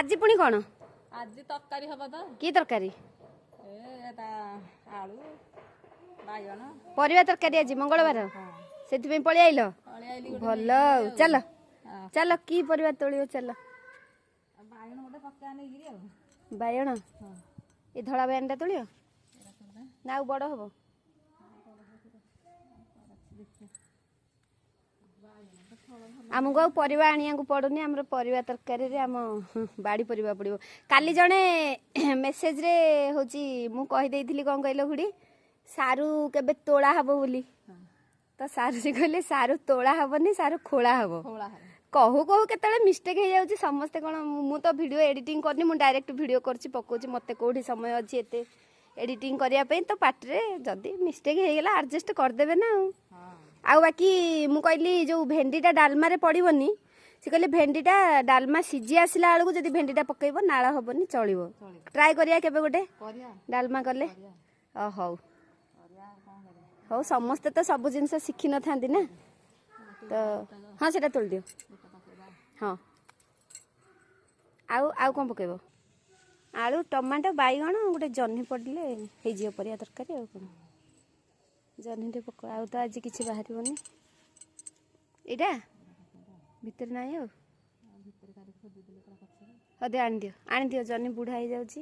ଆଜି ପୁଣି କ'ଣ? ଆଜି ତରକାରୀ ହବ ତ। କି ତରକାରୀ? ଏ ତା ଆଳୁ ବାଇଗଣ। ପରିବା ତରକାରୀ ଆଜି ମଙ୍ଗଳବାର, ସେଥିପାଇଁ ପଳେଇ ଆଇଲ? ପଳେଇ ଆଇଲି ଗୋଟେ। ଭଲ ଆଉ, ଚାଲ ଚାଲ, କି ପରିବା ତୋଳିବ ଚାଲ। ବାଇଗଣ ଗୋଟେ ପକା ନେଇକିରି ଆଉ। ବାଇଗଣ? ଏ ଧଳା ବାଇଗଣଟା ତୋଳିବ ନା ଆଉ ବଡ଼ ହବ? ଆମକୁ ଆଉ ପରିବା ଆଣିବାକୁ ପଡ଼ୁନି, ଆମର ପରିବା ତରକାରୀରେ ଆମ ବାଡ଼ି ପରିବା ପଡ଼ିବ। କାଲି ଜଣେ ମେସେଜରେ ହେଉଛି ମୁଁ କହିଦେଇଥିଲି, କ'ଣ କହିଲ ଖୁଡ଼ି, ସାରୁ କେବେ ତୋଳା ହବ ବୋଲି। ତ ସାରୁ ସେ କହିଲେ ସାରୁ ତୋଳା ହବନି, ସାରୁ ଖୋଳା ହବ। ଖୋଳା ହବ। କହୁ କହୁ କେତେବେଳେ ମିଷ୍ଟେକ୍ ହେଇଯାଉଛି ସମସ୍ତେ। କ'ଣ ମୁଁ ତ ଭିଡ଼ିଓ ଏଡ଼ିଟିଂ କରିନି, ମୁଁ ଡାଇରେକ୍ଟ ଭିଡ଼ିଓ କରୁଛି ପକାଉଛି, ମୋତେ କେଉଁଠି ସମୟ ଅଛି ଏତେ ଏଡ଼ିଟିଂ କରିବା ପାଇଁ। ତ ପାଟିରେ ଯଦି ମିଷ୍ଟେକ୍ ହେଇଗଲା ଆଡ଼ଜଷ୍ଟ କରିଦେବେ ନା ଆଉ। ଆଉ ବାକି ମୁଁ କହିଲି ଯେଉଁ ଭେଣ୍ଡିଟା ଡାଲମାରେ ପଡ଼ିବନି, ସେ କହିଲେ ଭେଣ୍ଡିଟା ଡାଲମା ସିଝି ଆସିଲା ବେଳକୁ ଯଦି ଭେଣ୍ଡିଟା ପକେଇବ ନାଳ ହବନି, ଚଳିବ। ଟ୍ରାଏ କରିବା କେବେ ଗୋଟେ କରିବା। ଡାଲମା କଲେ। ଅ ହଉ। କରିବା ଆଉ କ'ଣ କରିବା। ହଉ, ସମସ୍ତେ ତ ସବୁ ଜିନିଷ ଶିଖିନଥାନ୍ତି ନା। ତ ହଁ, ସେଇଟା ତୋଳି ଦିଅ। ହଁ, ଆଉ ଆଉ କ'ଣ ପକେଇବ? ଆଳୁ, ଟମାଟୋ, ବାଇଗଣ, ଗୋଟେ ଜହ୍ନି ପଡ଼ିଲେ ହେଇଯିବ ପରିବା ତରକାରୀ। ଆଉ କ'ଣ ଜହ୍ନିଟେ ପକ, ଆଉ ତ ଆଜି କିଛି ବାହାରିବନି। ଏଇଟା ଭିତରେ ନାହିଁ ଆଉ। ହଉ ଦେ, ଆଣିଦିଅ ଆଣିଦିଅ, ଜହ୍ନି ବୁଢ଼ା ହେଇଯାଉଛି।